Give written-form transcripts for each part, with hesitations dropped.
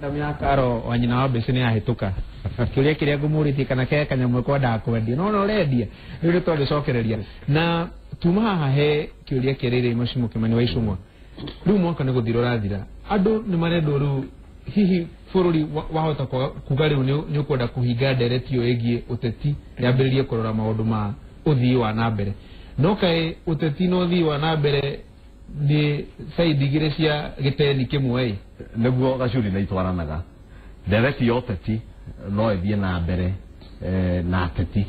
Ta mĩaka aro wa nyina wa mbeci nĩ yahĩtũka. Kĩũria kĩrĩa ngũmũrĩtie kana ke kanyamũ kwendaga kwendia no no ũrendia rĩu nĩ twagĩcokereria na tuma haha he kĩũria kĩrĩrĩ Mheshimiwa Kimani wa Ichung'wa. Rĩu mwaka nĩ gũthira ũrathira, andũ nĩ marendwo rĩu hihi bũrũri wahota kuga rĩu nĩ ũkwenda kũhinga ndereti ĩyo ĩgiĩ ũteti yambĩrĩrie kũrora maũndũ ma ũthii wa na mbere, no kaĩ ũteti na ũthii wa na mbere nĩ side igĩrĩ cia gĩteni kĩmwe ĩ? Nĩguo gacuri na itwaranaga. Ndereti ya ũteti no ĩthiĩ na mbere na ateti,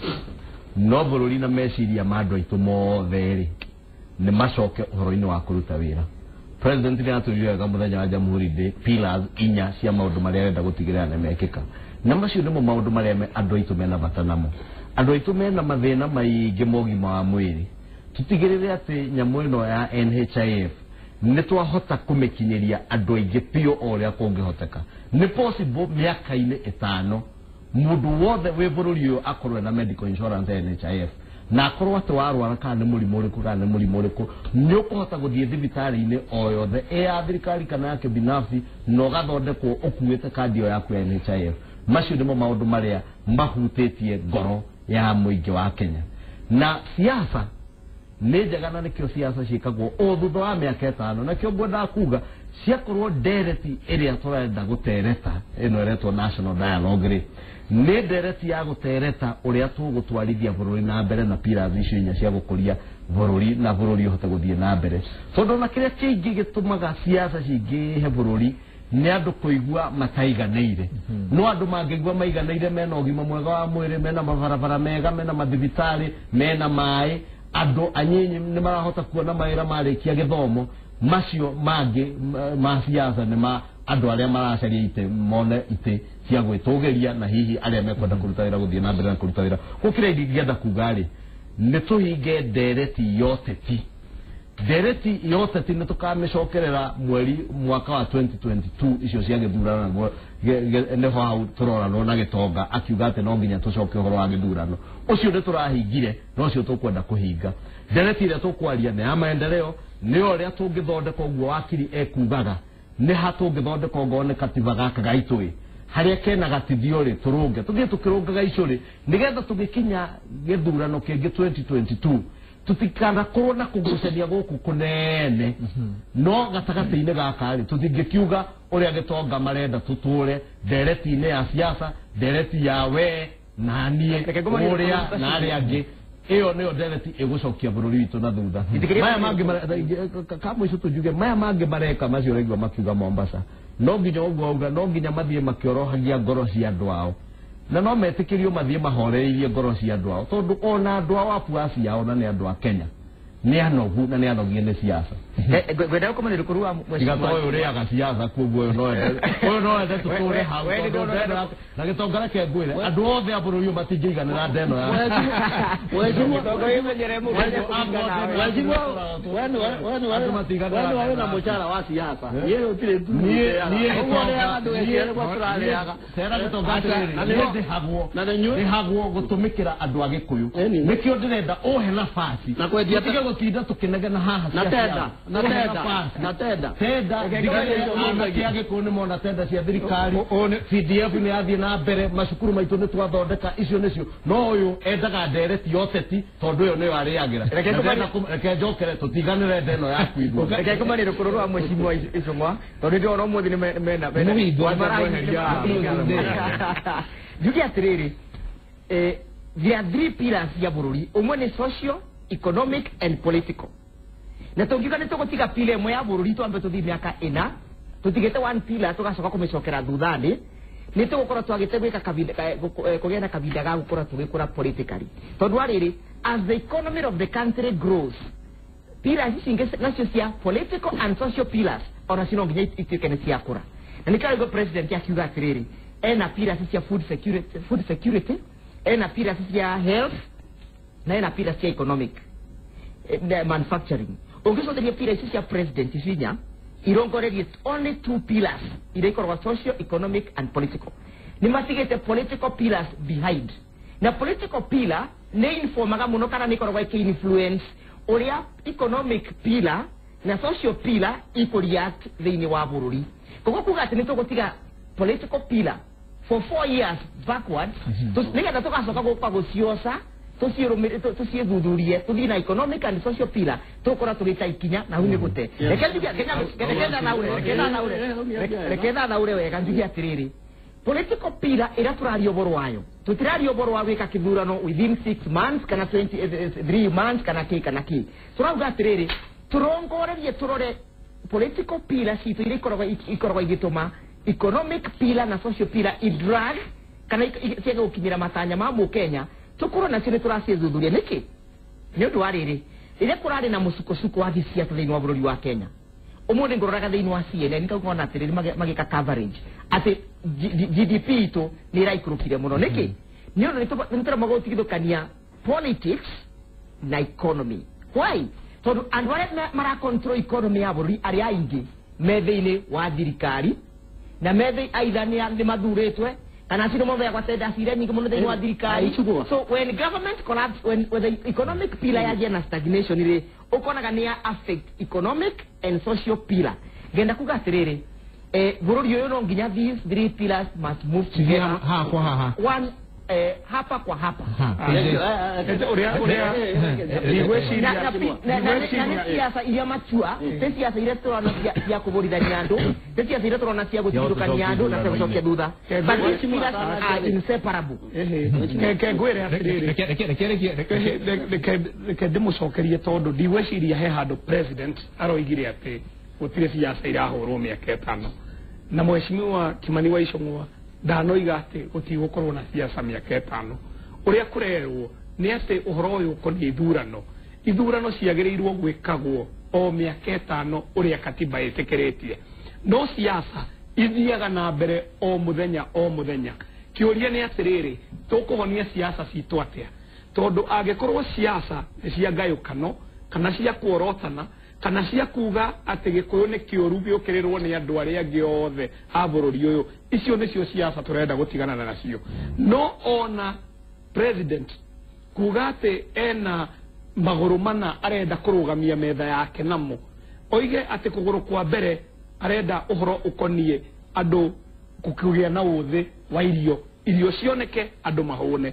no bũrũri na meciria ma andũ aitũ mothe rĩ nĩ macoke ũhoro-inĩ wa kũruta wĩra. President nĩ atwĩrire wega mũthenya wa Jamhuri Day pillars inya cia maũndũ marĩa arenda gũtigĩrĩra nĩ mekĩka, na macio nĩmo maũndũ marĩa andũ aitũ mena bata namo. Andũ aitũ mena mathĩna maingĩ ma ũgima wa mwĩrĩ, tũtigĩrĩre atĩ nyamũ ĩno ya NHIF nĩ twahota kũmĩkinyĩria andũ aingĩ biũ o ũrĩa kũngĩhoteka. Nĩ possible mĩaka-inĩ 5 mũndũ wothe wĩ bũrũri ũyũ akorwo na medical insurance ya NHIF, na akorwo atĩ warwara kana nĩ mũrimũ ũrĩkũ kana nĩ mũrimũ ũrĩkũ nĩ ũkũhota gũthiĩ thibitarĩ-inĩ o yothe ĩ ya thirikari kana ya kĩbinafsi na ũgathondekwo ũkuĩte kandi ĩyo yaku ya NHIF. Macio nĩmo maũndũ marĩa mahutĩtie ngoro ya mũingĩ wa Kenya. Na siasa nĩ njega na nĩkĩo siasa ciĩkagwo o thutha wa mĩaka 5, nakĩo ngwendaga kuga ciakorwo ndereti ĩrĩa tũrenda gũtereta ĩno ĩretwo national dialogue rĩ, nĩ ndereti ya gũtereta ũrĩa tũgũtwarithia bũrũri na mbere na pillars icio inya cia gũkũria bũrũri na bũrũri ũhote gũthiĩ na mbere, tondũ ona kĩrĩa kĩingĩ gĩtũmaga siasa cingĩhe bũrũri nĩ andũ kũigua mataiganĩire. No andũ mangĩigua maiganĩire mena ũgima mwega wa mwĩrĩ, mena mabarabara mega, mena mathibitarĩ, mena maĩ, andũ anyinyi nĩ marahota kuona mawĩra marĩkia gĩthomo, macio mangĩ ma siasa nĩ ma andũ arĩa maracaria itĩ mone itĩ cia gwĩtũgĩria na hihi arĩa mekwenda kũruta wĩra gũthiĩ na mbere na kũruta wĩra. Gũkĩra ingĩenda kuga rĩ, nĩ tũhinge ndereti ya ũteti. Ndereti ya ũteti nĩ tũkamĩcokerera mweri mwaka wa 2022 icio cia gĩthurano naguo nĩho hau tũroranwo na Gĩtonga akiuga atĩ no nginya tũcoke ũhoro wa gĩthurano ũcio nĩ tũrahingire na ũcio tũkwenda kũhinga. Ndereti ĩrĩa tũkwaria nĩ ya maendeleo, nĩ ũrĩa tũngĩthondeka ũguo wakiri ekugaga nĩ ha tũngĩthondeka ongorwo nĩ katiba gaka gaitũ ĩ harĩa kena gatithio rĩ tũrũnge tũthiĩ tũkĩrũngaga icio rĩ nĩgetha tũgĩkinya gĩthurano kĩngĩ 2022 tũtikanakorwo na kũgucania gũkũ kũnene. No gatagatĩ-inĩ gaka rĩ tũtingĩkiuga ũrĩa Gĩtonga marenda tũtũre ndereti-inĩ ya siasa, ndereti ya we na niĩ ũrĩa na arĩa angĩ, ĩyo nĩyo ndereti ĩgũcokia bũrũri witũ na thutha. Maya mangĩ ka mũico tũnjuge maya mangĩ mareka macio ũraigua makiuga Mombasa, no nginya ũguo auga no nginya mathiĩ makĩorohagia ngoro cia andũ ao, na no metĩkĩrio mathiĩ mahoreirie ngoro cia andũ ao, tondũ ona andũ ao abuaci ao na nĩ andũ a Kenya nĩ anogu na nĩ anogie nĩ siasa. Ngwenda gũkomanĩria rũkũrũ wa Tiga to ũyũ ũrĩaga siasa koguo ũyũ no ende ũyũ no ende tũtũre hau tondũ ndeno na Gĩtonga reke ngwĩre andũ othe a bũrũri ũyũ matingĩiganĩra ndeno ya we na mũcara wa siasa niĩ gũtirĩ tera Gĩtonga atĩrĩrĩ niĩ ndĩhagwo ndĩhagwo gũtũmĩkĩra andũ a Gĩkũyũ nĩkĩo ndĩrenda ũhe nafasi na kwendia tũtige gũtinda tũkĩnegena haha na tenda na tenda na tenda tenda anake a Gĩkũyũ nĩ mona tenda cia thirikari, CDF nĩ yathiĩ na mbere, macukuru maitũ nĩ twathondeka, icio nĩcio. No ũyũ endaga ndereti ya ũteti tondũ ĩyo nĩyo arĩagĩra. Reke njokere tũtiganĩre ndeno yaku ithuothe. Reke ngũmanĩre rũkũrũ rwa Mheshimiwa Ichung'wa tondũ ndĩrona ũmũthĩ nĩ mena njuge atĩrĩrĩ, there are three pillars ya bũrũri, ũmwe nĩ social, economic and political. Na tũngiuga nĩ tũgũtiga pillar ĩmwe ya bũrũri twambe tũthiĩ mĩaka 4 tũtigĩte one pillar tũgacoka kũmĩcokera thutha-inĩ, nĩ tũgũkorwo twagĩte gwĩka kavinda kũgĩa na kavinda ga gũkorwo tũgĩkũra politically, tondũ wa rĩrĩ as the economy of the country grows, pillars ici ingĩ nacio cia political and social pillars ona cio no nginya ituĩke nĩ ciakũra. Na nĩkĩo araigua president akiuga atĩrĩrĩ ena pillars cia food security, ena pillars cia health na ena pillars cia economic manufacturing. Ũngĩcokeria pillars ici cia president ici inya irongoreirie only two pillars iria ikoragwo social, economic and political. Nĩ matigĩte political pillars behind, na political pillar nĩ informaga mũno kana nĩ ikoragwo ĩkĩ-influence ũrĩa economic pillar na social pillar ikũreact thĩinĩ wa bũrũri. Koguo kuga atĩ nĩ tũgũtiga political pillar for 4 years backwards, nĩgetha tũgacoka gũka gũcioca tũciĩthuthurie tũthiĩ na economic and social pillar tũgũkorwo tũgĩta ikinya na hau nĩ gũte. Reke njuge reke thathaũre wega njuge atĩrĩrĩ, political pillar ĩrĩa tũraria ũhoro wayo, tũtiraria ũhoro wa gwĩka kĩthurano within 6 months kana 23 months kana kĩ kana kĩ. Tũrauga atĩrĩrĩ, tũrongorerie tũrore political pillar citũ iria ikoragwo igĩtũma economic pillar na social pillar idrag kana ciage gũkinyĩra matanya ma mũkenya, tũkorwo nacio nĩ tũraciĩthuthuria. Nĩkĩ? Nĩ ũndũ wa rĩrĩ, rĩrĩa kũrarĩ na mũsukosuko wa gĩciaca thĩinĩ wa bũrũri wa Kenya, ũmũthĩ ngũroraga thĩinĩ wa CNN ngakona atĩrĩrĩ magĩka coverage atĩ GDP itũ nĩ ĩraikũrũkire mũno. Nĩkĩ? Nĩ ũndũ nĩ tũremagwo gũtigithũkania politics na economy. Why? Tondũ andũ arĩa maracontrol economy ya bũrũri arĩa aingĩ me thĩinĩ wa thirikari na me thĩ either nĩ mathurĩtwe kana acio nĩmo tenda cira nyingĩ mũno thĩinĩ wa thirikari. So when government collapse, when the economic pillar yagia na stagnation rĩ, ũkonaga nĩ ya affect economic and social pillar. Ngenda kuga atĩrĩrĩ, bũrũri ũyũ no nginya these three pillars must move together. Ha kwa ha. One hapa kwa hapa. Na siasa iria matua, nĩ siasa iria tũrona cia kũbũrithania andũ, nĩ siasa iria tũrona cia gũtigithũkania andũ na cia gũcokia thutha. But these pillars are inseparable. Ke ngwĩre atĩrĩrĩ, reke ndĩmũcokerie tondũ ndigwĩciria he handũ president aroigire atĩ gũtirĩ siasa irahũrwo mĩaka ĩtano, na mheshimiwa Kimani wa Ichung'wa ndanoiga atĩ gũtigũkorwo na siasa mĩaka ĩtano. Ũrĩa kũrerwo nĩ atĩ ũhoro ũyũ ũkoniĩ ithurano, ithurano ciagĩrĩirwo gwĩkagwo o mĩaka ĩtano ũrĩa katiba ĩtĩkĩrĩtie, no siasa ithiaga na mbere o mũthenya o mũthenya. Kĩũria nĩ atĩrĩrĩ, tũkũhonia siasa citũ atĩa? Tondũ angĩkorwo siasa nĩ cia ngayũkano kana cia kuorotana kana cia kuga atĩ Gĩkũyũ nĩ kĩũru gĩũkĩrĩrwo nĩ andũ arĩa angĩ othe a bũrũri ũyũ, icio nĩcio siasa tũrenda gũtigana nacio. No ona president kuga atĩ ena magũrũ mana arenda kũrũgamia metha yake namo, oige atĩ kũgũrũ kwa mbere arenda ũhoro ũkoniĩ andũ kũgĩa na ũthĩ wa irio, irio cioneke andũ mahũne.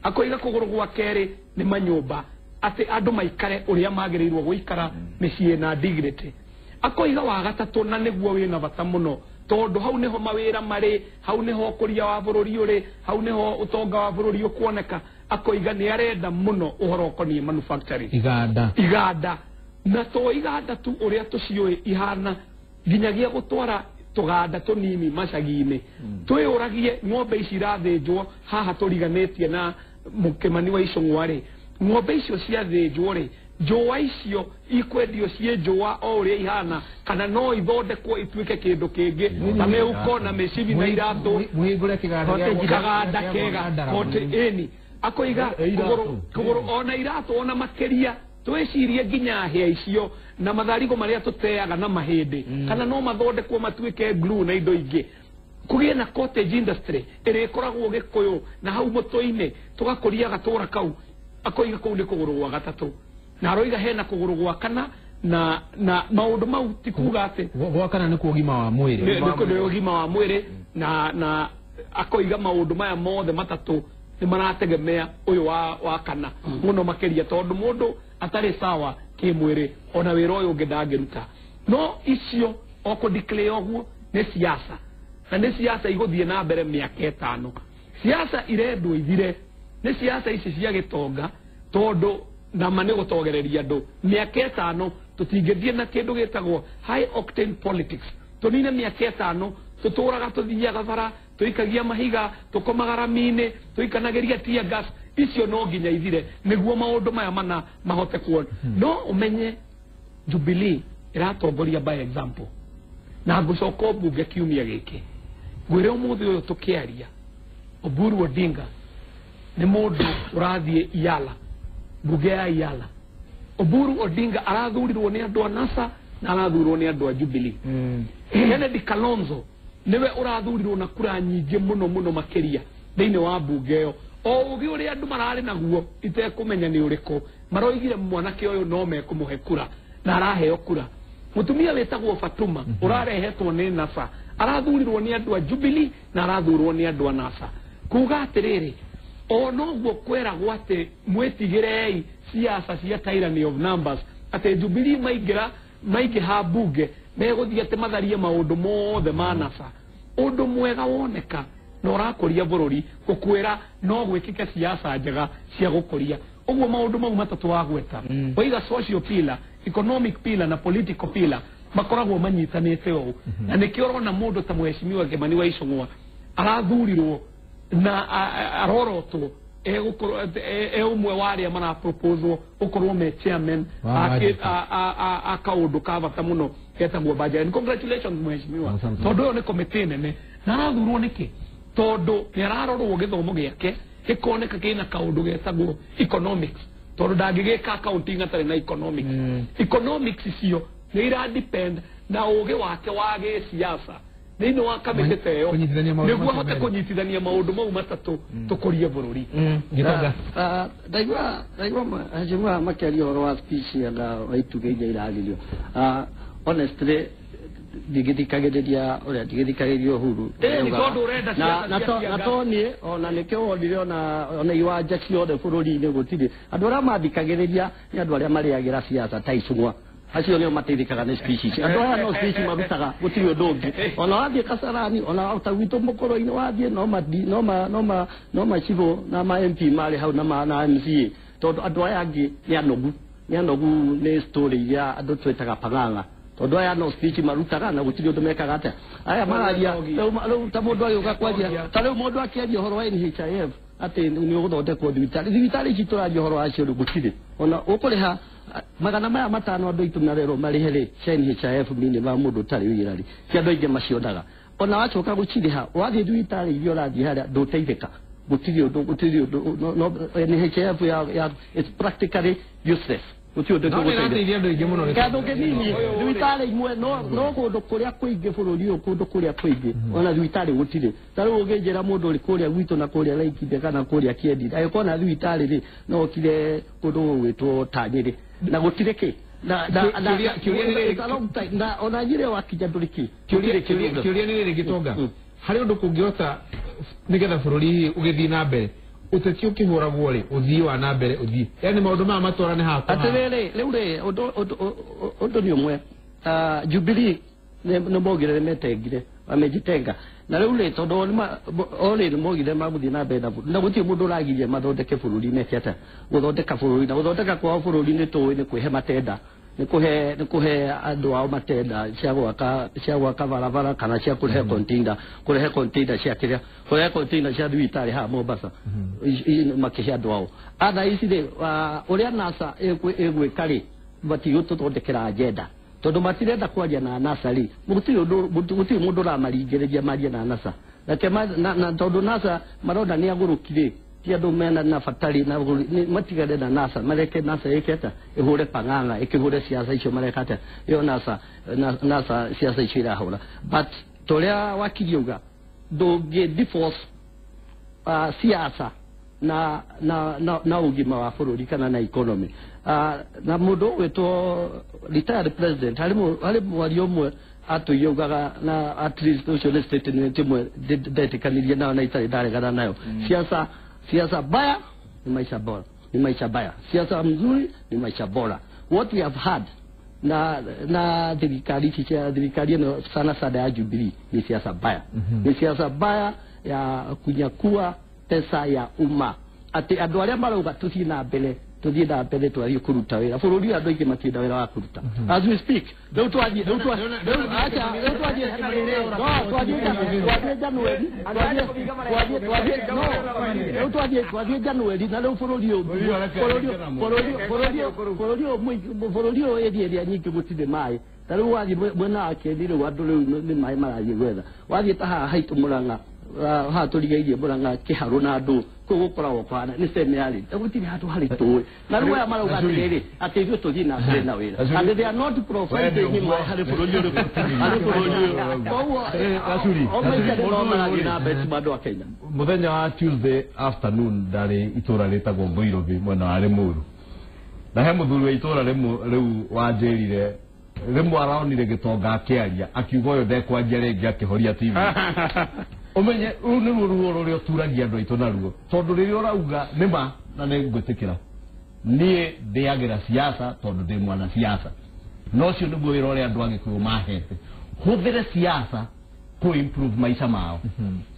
Akoiga kũgũrũ gwa kerĩ nĩ manyũmba, atĩ andũ maikare ũrĩa magĩrĩirwo gũikara mĩciĩ na dignity. Akoiga wa gatatũ, na nĩguo wĩna bata mũno tondũ hau nĩho mawĩra marĩ, hau nĩho ũkũria wa bũrũri ũrĩ, hau nĩho ũtonga wa bũrũri ũkuoneka. Akoiga nĩ arenda mũno ũhoro ũkoniĩ manufacturing, iganda, na to iganda tu ũrĩa tũciũĩ ihana, nginyagia gũtwara tũganda tũnini macagi-inĩ. Twĩyũragie ng'ombe ici irathĩnjwo haha tũriganĩtie na Mũkĩmani wa Ichung'wa rĩ, ng'ombe icio ciathĩnjwo rĩ, njũa icio ikwendio ciĩ njũa o ũrĩa ihana kana no ithondekwo ituĩke kĩndũ kĩngĩ ta mĩhuko na mĩcibi na iratũ, mũhingũre kaganda kega kote ĩni. Akoiga kũgũrũ ona iratũ ona makĩria twĩcirie nginya hĩa icio na matharigo marĩa tũteaga na mahĩndĩ kana no mathondekwo matuĩke glue na indo ingĩ. Kũgĩe na cottage industry ĩrĩa ĩkoragwo Gĩkũyũ na hau mũtũ-inĩ tũgakũria gatũra kau. Akoiga kũu nĩ kũgũrũ gwa gatatũ, na aroiga hena kũgũrũ gwa kana na maũndũ mau ti kuga atĩ gwa kana nĩ kwa ũgima wa mwĩrĩ, nĩ ũgima wa mwĩrĩ, na akoiga maũndũ maya mothe matatũ nĩ marategemea ũyũ wa kana mũno makĩria, tondũ mũndũ atarĩ sawa kĩmwĩrĩ ona wĩra ũyũ ũngĩ ndangĩruta. No icio o kũ declare ũguo nĩ siasa, na nĩ siasa igũthiĩ na mbere mĩaka ĩtano. Siasa irendwo ithire nĩ siasa ici cia gĩtonga, tondũ nama nĩ gũtogereria andũ. Mĩaka ĩtano tũtingĩthiĩ na kĩndũ gĩtagwo high octane politics, tũnine mĩaka ĩtano tũtũraga tũthiaga bara, tũikagia mahiga, tũkomaga rami-inĩ, tũikanagĩria tear gas. Icio no nginya ithire nĩguo maũndũ maya mana mahote kuona. No ũmenye Jubilee ĩratongoria by example, na ngũcoka mbunge kiumia gĩkĩ ngwĩre ũmũthĩ ũyũ tũkĩaria, Oburu Odinga nĩ mũndũ ũrathiĩ Iala, mbunge ya Iala. Oburu Odinga arathurirwo nĩ andũ a NASA na arathurwo nĩ andũ a Jubilee. Kennedy Kalonzo nĩwe ũrathurirwo na kura nyingĩ mũno mũno makĩria thĩinĩ wa mbunge ĩyo. O ũgĩ ũrĩa andũ mararĩ naguo itekũmenya nĩ ũrĩkũ, maroigire mwanake ũyũ no mekũmũhe kura na araheo kura. Mũtumia wĩtagwo Fatuma ũrarehetwo nĩ NASA Arathurirwo nĩ andũ a Jubilee na arathurwo nĩ andũ a NASA. Kuga atĩrĩrĩ, o noguo kweragwo atĩ mwĩtigĩrei siasa cia tyranny of numbers, atĩ Jubilee maingĩra maingĩha mbunge megũthiĩ atĩ matharie maũndũ mothe ma NASA. Ũndũ mwega woneka na ũrakũria bũrũri, gũkwĩra no gwĩkĩke siasa njega cia gũkũria. Ũguo maũndũ mau matatũ wagweta, waiga social pillar, economic pillar na political pillar makoragwo manyitanĩte ũũ. Na nĩkĩo ũrona mũndũ ta mheshimiwa Kimani wa Ichung'wa arathurirwo na arorotwo egũkorwo e ũmwe wa arĩa maraproposwo gũkorwo me chairman a kaũndũ ka bata mũno getagwo budget. And congratulations mheshimiwa, tondũ ũyũ nĩ komĩtĩ nene na arathurwo nĩkĩ? Tondũ nĩ ararorwo gĩthomo gĩake gĩkoneka kĩna kaũndũ getagwo economics, tondũ ndangĩgĩka accounting atarĩ na economics. Economics icio nĩ ira depend na ũgĩ wake wa gĩsiasa thĩinĩ wa kamĩtĩ ta ĩyo, nĩguo ahote kũnyitithania maũndũ mau matatũ tũkũrie bũrũri. Ndaigua mheshimiwa makĩaria ũhoro wa speech na wa itugĩ iria iraririo. Honestly ndingĩthikagĩrĩria ũrĩa ndingĩthikagĩrĩria Uhuru na to niĩ ona nĩkĩo wonire ona iwanja ciothe bũrũri-inĩ gũtirĩ andũ arĩa mathikagĩrĩria nĩ andũ arĩa marĩagĩra siasa ta Ichung'wa. Acio nĩo mateithĩkaga nĩ speech ici. Andũ aya no speech marutaga gũtirĩ ũndũ ũngĩ. Ona wathiĩ Kasarani, ona ta gwitũ mũkũrũ-inĩ wathiĩ no macibũ na ma MP marĩ hau na MCA, tondũ andũ aya angĩ nĩ anogu, nĩ anogu nĩ story iria andũ twĩtaga pang'ang'a, tondũ aya no speech marutaga na gũtirĩ ũndũ mekaga atĩa. Aya mararia rĩu ta mũndũ agĩũka kwaria, ta rĩu mũndũ akĩaria ũhoro wa NHIF atĩ nĩ ũgũthondekwo thibitarĩ, thibitarĩ ici tũraria ũhoro wacio rĩu gũtirĩ ona ũkũrĩha 500 andũ aitũ marerwo marĩhe rĩ cia NHIF minimum mũndũ ũtarĩ wĩra rĩ, ti andũ aingĩ macionaga. Ona wacoka gũcirĩha wathiĩ thibitarĩ iria ũrathiĩ harĩa ndũteithĩka, gũtirĩ ũndũ, gũtirĩ ũndũ. NHIF ya it's practically useless, gũtirĩ ũndũ ĩgũteithia kĩndũ kĩnini. Thibitarĩ imwe no kũndũ kũrĩa kũingĩ bũrũri ũyũ, kũndũ kũrĩa kũingĩ ona thibitarĩ gũtirĩ. Ta rĩu ũngĩnjĩra mũndũ ũrĩ kũrĩa gwitũ na kũrĩa Laikipia kana kũrĩa Kiendi angĩkorwo na thibitarĩ rĩ, no ũkire kũndũ gũgwĩtwo ta Nyĩrĩ na gũtirĩ kĩ na ona Nyĩrĩ wakinya ndũrĩ kĩ. Kĩũria nĩ rĩrĩ Gĩtonga, harĩ ũndũ kũngĩhota nĩgetha bũrũri ũgĩthiĩ na mbere, ũteti ũkĩhũragwo rĩ, ũthii wa na mbere ũthiĩ, yaani maũndũ maya matwarane haha. Atĩrĩrĩ, rĩu rĩ ũndũ nĩ ũmwe, Jubilee nĩ maugire metengire, wamejitenga na rĩu rĩ, tondũ orĩ nĩ maugire magũthiĩ na mbere na gũtirĩ mũndũ ũragiria mathondeke bũrũri meke atĩa, gũthondeka bũrũri na gũthondeka kwao bũrũri nĩ tũĩ nĩ kwĩhe matenda, nĩ kũhe andũ ao matenda cia gwaka barabara kana cia kũrehe container, kũrehe container cia kĩrĩa, kũrehe container cia thibitarĩ haha Mombasa makĩhe andũ ao. Atha ici rĩ, ũrĩa NASA ĩgwĩka rĩ, matigũtũthondekera agenda tondũ matirenda kwaria na NASA rĩ, gũtirĩ mũndũ ũramaringĩrĩria marie na NASA. Tondũ NASA marona nĩ agũrũki rĩ, ti andũ mena na batari na matigane na NASA, mareke NASA ĩke atĩa, ĩhũre pang'ang'a, ĩkĩhũre siasa icio mareka atĩa, ĩyo NASA siasa icio irahũra. But torĩa wakiri auga, ndũngĩ divorce siasa na ũgima wa bũrũri kana na economy. Na mũndũ ũgwĩtwo retired president harĩ mwario ũmwe atũiugaga na at least ũcio nĩ statement ĩmwe ndetĩkanirie nayo na itarĩ ndaregana nayo. Siasa baya ni maisha bora, ni maisha baya. Siasa mzuri ni maisha bora. What we have had na thirikari thirikari ĩno sana sana ya Jubilee ni siasa baya. Ni siasa baya ya kunyakua pesa ya umma. Atĩ andũ arĩa marauga tũthiĩ na mbere, tũthiĩ na mbere twathiĩ kũruta wĩra bũrũri, andũ aingĩ matienda wĩra wa kũruta. As we speak, rĩu twathiĩ twathiĩ January na rĩu bũrũri ũyũ area ĩrĩa nyingĩ gũtirĩ maĩ. Ta rĩu wathiĩ mwena wa Kĩeni rĩu andũ rĩu nĩ maĩ marathiĩ gwetha. Wathiĩ ta haha haitũ Mũrang'a, haha tũrigairie Mũrang'a kĩharũ na andũ kũu gũkoragwo kũhana nĩ cemearĩ, gũtirĩ handũ harĩ tũĩ. Na rĩu aya marauga atĩrĩrĩ, atĩ ithuĩ tũthiĩ na mbere na wĩra, and they are not providing maĩ harĩ bũrũri ũrĩkũ, harĩ bũrũri ũyũ. Koguo o maica nĩ no marathiĩ na mbere ti andũ a Kenya. Mũthenya wa Tuesday afternoon ndarĩ itũra rĩtagwo Mũirobi mwena wa Rĩmuru, na he mũthuri wa itũra rĩu wanjĩrire Rĩmwe araonire gĩtonga akĩaria akiuga ũyũ ndekwanjia rĩngĩ akĩhoria TV. Ũmenye rũu nĩruo ruo rũrĩa ũturagia andũ aitũ naruo, tondũ rĩrĩa ũrauga nĩma na nĩ ngwĩtĩkĩra niĩ ndĩagĩra siasa tondũ ndĩ mwana siasa, no ũcio nĩguo wĩra ũrĩa andũ a Gĩkũyũ mahete, hũthĩre siasa kũ improve maica mao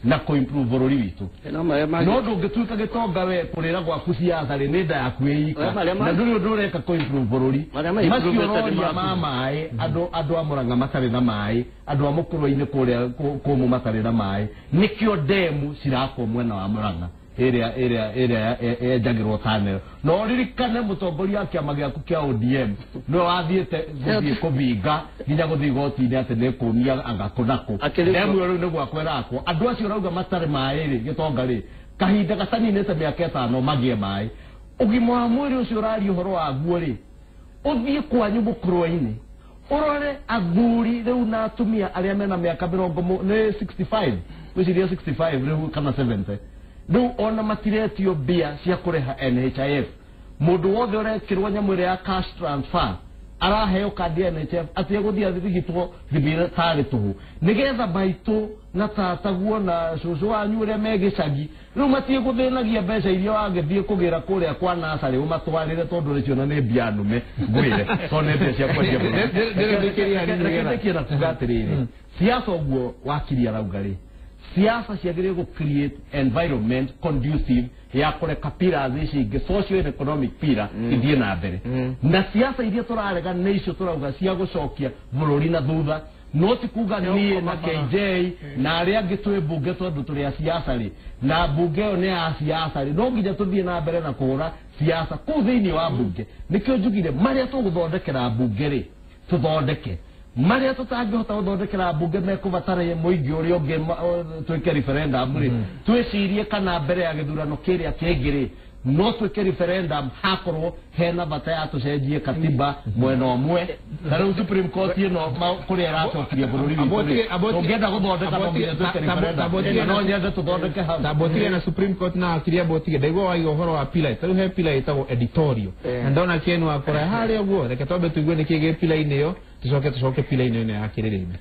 na kũ improve bũrũri witũ. No marĩa No ndũngĩtuĩka gĩtonga we kũrĩra gwaku siasa rĩ nĩ nda yaku ĩika Marĩa na ndũrĩ ũndũ ũreka kũ improve bũrũri. Marĩa ma Macio improve ĩte nĩ ũroria ma maku. maĩ, andũ a Mũrang'a matarĩ na maĩ, andũ a Mũkũrwe-inĩ kũrĩa kũmũ matarĩ na maĩ, nĩkĩo ndemu cirakwo mwena wa Mũrang'a ĩrĩa ĩrĩa ĩrĩa yenjagĩrwo tunnel. Na ũririkane mũtongoria wa kĩama gĩaku kĩa ODM nĩwe wathiĩte gũthiĩ kũbinga nginya gũthiĩ igoti-inĩ atĩ nĩ kũmia anga kũ na kũ. Ndemu ĩyo rĩu nĩ gwakwo ĩrakwo. Andũ acio ũrauga matarĩ maĩ rĩ, gĩtonga rĩ, kahinda gataninĩte mĩaka ĩtano magĩe maĩ. Ũgima wa mwĩrĩ ũcio ũraria ũhoro waguo rĩ, ũthiĩ kwanyu Mũkũrwe-inĩ ũrore athuri rĩu na atumia arĩa mena mĩaka mĩrongo nĩ 65 gwĩciria 65 rĩu kana 70 rĩu ona matiretio mbia cia kũrĩha NHIF. Mũndũ wothe ũrekĩrwo nyamũ ĩrĩa ya cash transfer araheo kandi ya NHIF atĩ egũthiĩ athirigitwo thibitarĩ tũhũ nĩgetha maitũ na tataguo na cũcũ wanyu ũrĩa me gĩcagi rĩu matiĩ gũthĩnagia mbeca iria wagĩthiĩ kũgĩra kũrĩa kwa nacarĩ ũmatwarĩre tondũ rĩciona nĩ mbia nũme ngwĩre tondũ nĩ mbia cia kwendia bũrũri. Reke ndĩkie na kuga atĩrĩrĩ, siasa ũguo wakiri arauga rĩ, siasa ciagĩrĩire gũ create environment conducive ya kũreka pillars ici ingĩ, socio and economic pillar, ithiĩ na mbere. Na siasa iria tũrarega nĩ icio tũrauga cia gũcokia bũrũri na thutha, no ti kuga niĩ na KJ na arĩa angĩ twĩ mbunge tondũ tũrĩ a siasa rĩ, na mbunge ĩyo nĩ ya siasa rĩ, no nginya tũthiĩ na mbere na kũhũra siasa kũu thĩinĩ wa mbunge. Nĩkĩo njugire marĩa tũgũthondekera mbunge rĩ, tũthondeke marĩa tũtangĩhota gũthondekera mbunge mekũbatara mũingĩ ũrĩa ũngĩ twĩke referendum rĩ, twĩcirie kana mbere ya gĩthurano kĩrĩa kĩngĩ rĩ, no twĩke referendum hakorwo hena bata ya tũcenjie katiba mwena ũmwe. Ta rĩu Supreme Court ĩno kũrĩa ĩracokirie bũrũri witũ rĩ, tũngĩenda gũthondeka no nginya twĩke referendum, no nyende tũthondeke hau. Tambotige na Supreme Court na akiria botige ndaigua waiga ũhoro wa pillar. Ta rĩu he pillar ĩtagwo editorial na ndona Ken wakora harĩa ũguo. Reke twambe tũigue nĩkĩ gĩ pillar-inĩ ĩyo, tũcoke pillar-inĩ ĩno ya kĩrĩrĩmbĩ.